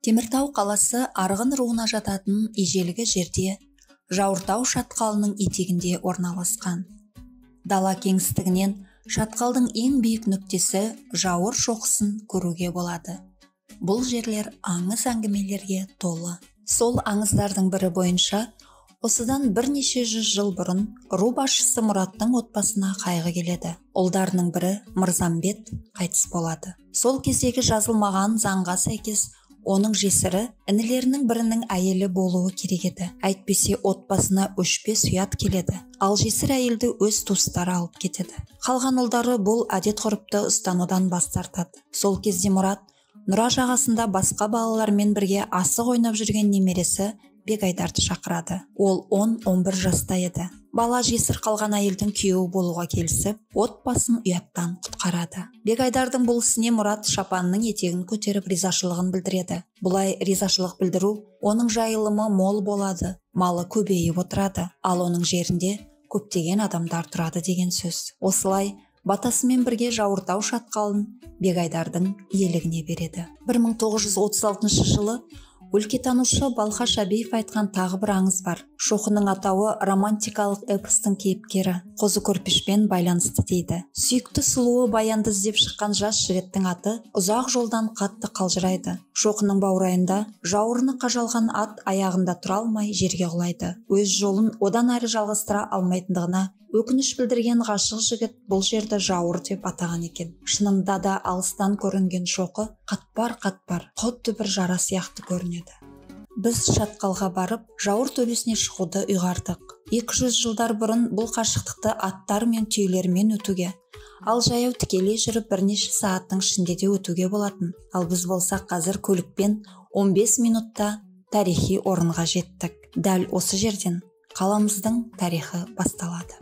Теміртау қаласы Арғын руына жататын ежелгі жерде Жауыртау шатқалының етегінде орналасқан. Дала кеңістігінен шатқалдың ең биік нүктесі Жауыр шоқысын көруге болады. Бұл жерлер аңыз әңгімелерге толы. Сол аңыздардың бірі бойынша осыдан бірнеше жүз жыл бұрын ру басшысы Мұраттың отбасына қайғы келеді. Ұлдарының бірі Мырзамбет қайтыс болады. Сол кездегі жазылмаған заңға сәйкес оның жесірі інілерінің бірінің әйелі болуы керек еді. Әйтпесе отбасына өшпес ұят келеді. Ал жесір әйелді өз туыстары алып кетеді. Қалған ұлдары бұл әдет-ғұрыпты ұстанудан бас тартады. Сол кезде Мұрат Нұра жағасында басқа балалармен бірге асық ойнап жүрген немересі Бегайдарды шақырады. Ол 10-11 жаста еді. Бала жесір қалған әйелдің күйеуі болуға келісіп, отбасын ұяттан құтқарады. Бегайдардың бұл ісіне Мұрат шапанының етегін көтеріп ризашылығын білдіреді. Бұлай ризашылық білдіру оның жайылымы мол болады, малы көбейіп отырады, ал оның жерінде көптеген адамдар тұрады деген сөз. Осылай батасымен бірге Жауыртау шатқалын Бегайдардың иелігіне береді. 1936 жылы өлкетанушы Балхаш Әбиев айтқан тағы бір аңыз бар. Шоқының атауы романтикалық эпостың кейіпкері Қозы Көрпешпен байланысты дейді. Сүйікті сұлуы Баянды іздеп шыққан жас жігіттің аты ұзақ жолдан қатты қалжырайды. Шоқының баурайында жауырыны қажалған ат аяғында тұра алмай жерге құлайды. Өз жолын одан әрі жалғастыра алмайтындығына өкініш білдірген ғашық жігіт бұл жерді Жауыр деп атаған екен. Шынында да алыстан көрінген шоқы қатпар-қатпар, құдды бір жара сияқты көрінеді. Біз шатқалға барып, Жауыр төбесіне шығуды ұйғардық. 200 жылдар бұрын бұл қашықтықты аттар мен түйелермен өтуге, ал жаяу тікелей жүріп бірнеше сағаттың ішінде де өтуге болатын. Ал біз болсақ қазір көлікпен 15 минутта тарихи орынға жеттік. Дәл осы жерден қаламыздың тарихы басталады.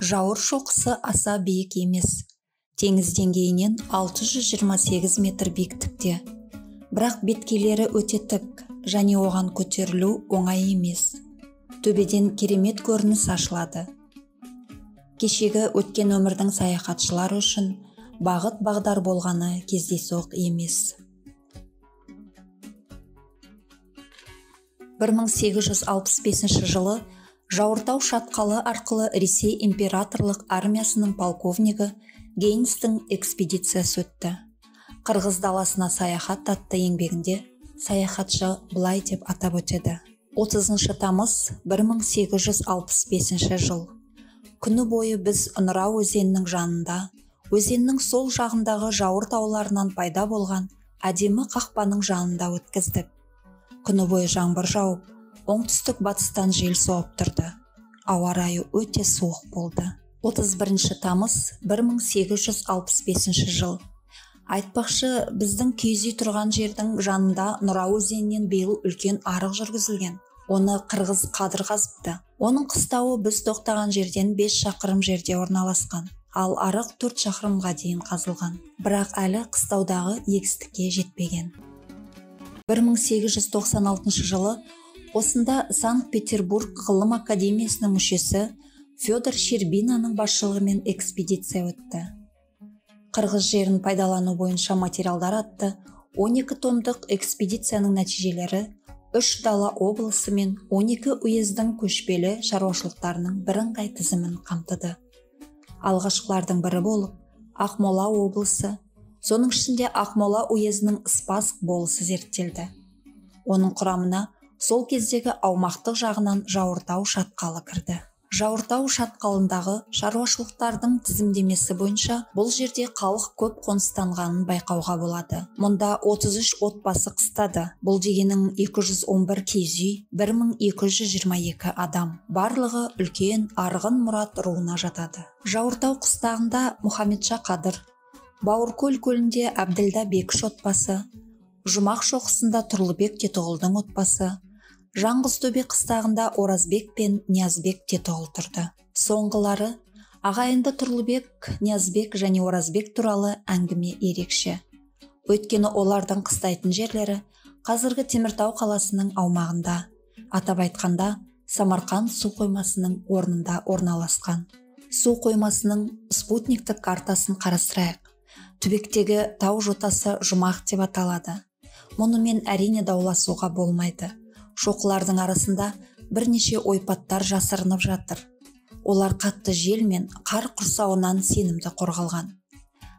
Жауыр шоқысы аса биік емес. Теңіз деңгейінен 628 метр биіктікте. Бірақ беткейлері өте тік және оған көтерілу оңай емес. Төбеден керемет көрініс ашылады. Кешегі өткен өмірдің саяхатшылары үшін бағыт бағдар болғаны кездейсоқ емес. 1865 жылы Жауыртау шатқалы арқылы Ресей императорлық армиясының полковнигі Гейнстің экспедициясы өтті. Қырғыз даласына саяхат атты еңбегінде саяхатшы былай деп атап өтеді. 30 тамыз 1865 жыл. Күні бойы біз Нұра өзенінің жанында, өзеннің сол жағындағы Жауыр тауларынан пайда болған әдемі қақпаның жанында өткіздік. Күні бойы жаңбыр жауып, оңтүстік батыстан жел соғып тұрды. Ауа райы өте суық болды. 31 тамыз 1865 жыл. Айтпақшы, біздің киіз үй тұрған жердің жанында Нұра өзенінен биыл үлкен арық жүргізілген. Оны қырғыз Қадыр қазыпты. Оның қыстауы біз тоқтаған жерден 5 шақырым жерде орналасқан. Ал арық 4 шақырымға дейін қазылған. Бірақ әлі қыстаудағы егістікке жетпеген. 1896 жылы осында Санкт-Петербург ғылым академиясының мүшесі Федор Щербинаның басшылығымен экспедиция өтті. Қырғыз жерін пайдалану бойынша материалдар атты 12 томдық экспедицияның нәтижелері 3 дала облысы мен 12 уездің көшпелі шаруашылықтарының бірыңғай тізімін қамтыды. Алғашқылардың бірі болып Ақмола облысы, соның ішінде Ақмола уезінің Спасск болысы зерттелді. Оның құрамына сол кездегі аумақтық жағынан Жауыртау шатқалы кірді. Жауыртау шатқалындағы шаруашылықтардың тізімдемесі бойынша бұл жерде халық көп қоныстанғанын байқауға болады. Мұнда 33 отбасы қыстады. Бұл дегенің 211 киіз үй, 1222 адам. Барлығы үлкен Арғын Мұрат руына жатады. Жауыртау қыстағында Мұхамеджа Қадыр, Бауыркөл көлінде Әбділда Бекіш отбасы, Жұмақ шоқысында Тұрлыбек Тетіғұлдың отбасы, Жаңғызтөбе қыстағында Оразбек пен Ниязбек Тетіғұл тұрды. Соңғылары ағайынды Тұрлыбек, Ниязбек және Оразбек туралы әңгіме ерекше. Өйткені олардың қыстайтын жерлері қазіргі Теміртау қаласының аумағында, атап айтқанда Самарқан су қоймасының орнында орналасқан. Су қоймасының спутниктік картасын қарастырайық. Түбектегі тау жотасы Жұмақ деп аталады. Мұнымен әрине дауласуға болмайды. Шоқылардың арасында бірнеше ойпаттар жасырынып жатыр. Олар қатты жел мен қар құрсауынан сенімді қорғалған.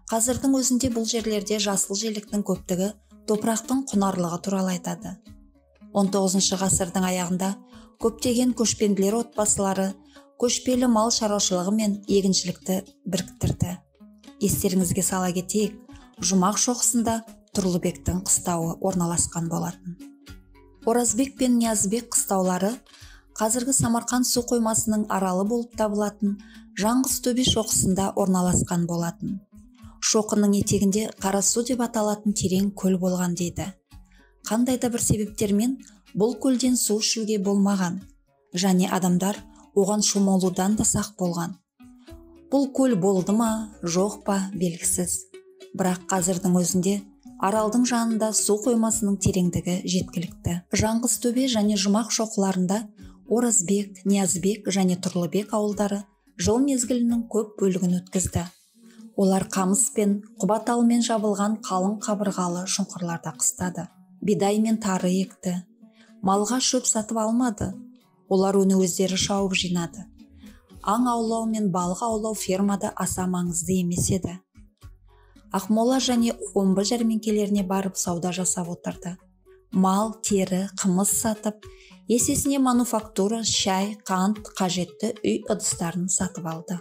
Қазірдің өзінде бұл жерлерде жасыл желектің көптігі топырақтың құнарлығы туралы айтады. 19 ғасырдың аяғында көптеген көшпенділер отбасылары көшпелі мал шаруашылығы мен егіншілікті біріктірді. Естеріңізге сала кетейік, Жұмақ шоқысында Тұрлыбектің қыстауы орналасқан болатын. Оразбек пен Ниязбек қыстаулары қазіргі Самарқан су қоймасының аралы болып табылатын Жаңғызтөбе шоқысында орналасқан болатын. Шоқының етегінде Қарасу деп аталатын терең көл болған дейді. Қандай да бір себептермен бұл көлден су ішуге болмаған, және адамдар оған шомылудан да сақ болған. Бұл көл болды ма, жоқ па, белгісіз. Бірақ қазірдің өзінде аралдың жанында су қоймасының тереңдігі жеткілікті. Жаңғызтөбе және Жұмақ шоқыларында Оразбек, Ниязбек және Тұрлыбек ауылдары жыл мезгілінің көп бөлігін өткізді. Олар қамыс пен құбаталмен жабылған қалың қабырғалы шұңқырларда қыстады. Бидай мен тары екті. Малға шөп сатып алмады. Олар оны өздері шауып жинады. Аң аулау мен балық аулау фермада аса маңызды емес еді. Ақмола және Омбы жәрмеңкелеріне барып сауда жасап отырды. Мал, тері, қымыз сатып, есесіне мануфактура, шай, қант, қажетті үй ыдыстарын сатып алды.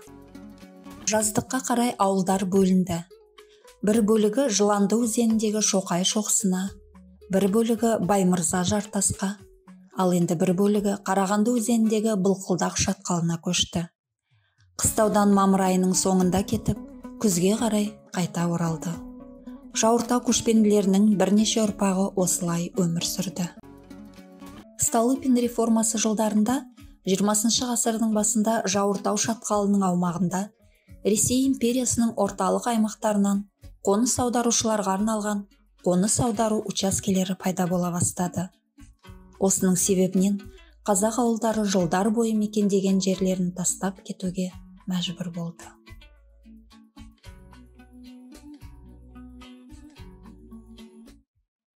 Жаздыққа қарай ауылдар бөлінді. Бір бөлігі Жыланды өзеніндегі Шоқай шоқысына, бір бөлігі Баймырза жартасқа, ал енді бір бөлігі Қарағанды өзеніндегі Былқылдақ шатқалына көшті. Қыстаудан мамыр айының соңында кетіп, күзге қарай қайта оралды. Жауыртау көшпенділерінің бірнеше ұрпағы осылай өмір сүрді. Столыпин реформасы жылдарында 20 ғасырдың басында Жауыртау шатқалының аумағында Ресей империясының орталық аймақтарынан қоныс аударушыларға арналған қоныс аудару учаскелері пайда бола бастады. Осының себебінен қазақ ауылдары жылдар бойы мекендеген жерлерін тастап кетуге мәжбүр болды.